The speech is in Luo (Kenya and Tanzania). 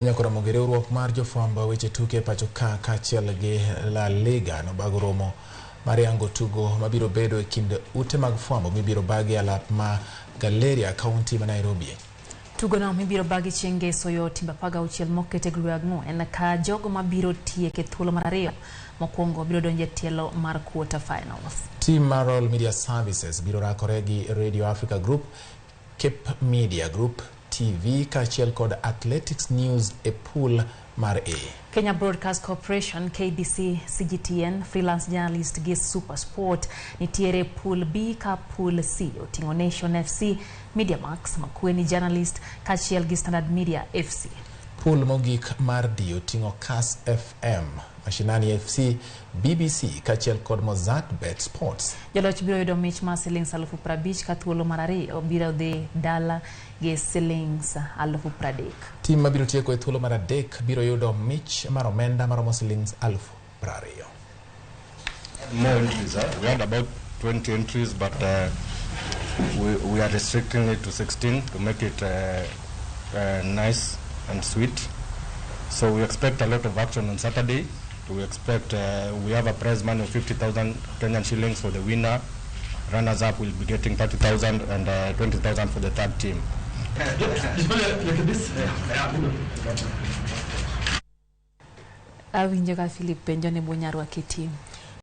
Nyaka Ramogi riwruok mar jofwamb weche tuke e pacho ka kaachiel gi La Liga nobago romo mar yango tugo mabiro bedo e kind ute mag fwambo mibiro bagi e alap ma Galeria, kaunti ma Nairobi. Tugono mibiro bagi chieng' ngeso yo timbe 16 moket e grube 4 ka jogo mabiro tieke thuolo mar ariyo mokwongo biro donjo e tielo mar quarter finals. Team mar Royal Media Services biro rakore gi Radio Africa Group, Cape Media Group, TV kaachiel kod Athletics News e pool mar A. Kenya Broadcast Corporation, KBC, CGTN, Freelance Journalist gi Super Sport nitiere pool B ka pool C oting'o Nation FC, Mediamax, Makueni Journalist kaachiel gi Standard Media FC. Pool mogik mar D oting'o Kass FM, Mashinani FC, BBC kaachiel kod Mozart Bet Sports. Joloch biro yudo mich mar silings 50,000 ka thuolo mar ariyo biro dhi dala gi silings 30,000. Tim mabiro tieko e thuolo mar adek biro yudo mich mar omenda maromo silings 20,000. More entries. Huh? We had about 20 entries, but we are restricting it to 16 to make it nice and sweet. So we expect a lot of action on Saturday. We expect we have a prize money of 50,000 Kenyan shillings for the winner. Runners up will be getting 30,000 and 20,000 for the third team. Awinjo ka Philip penjo ni bunyarwa kiti.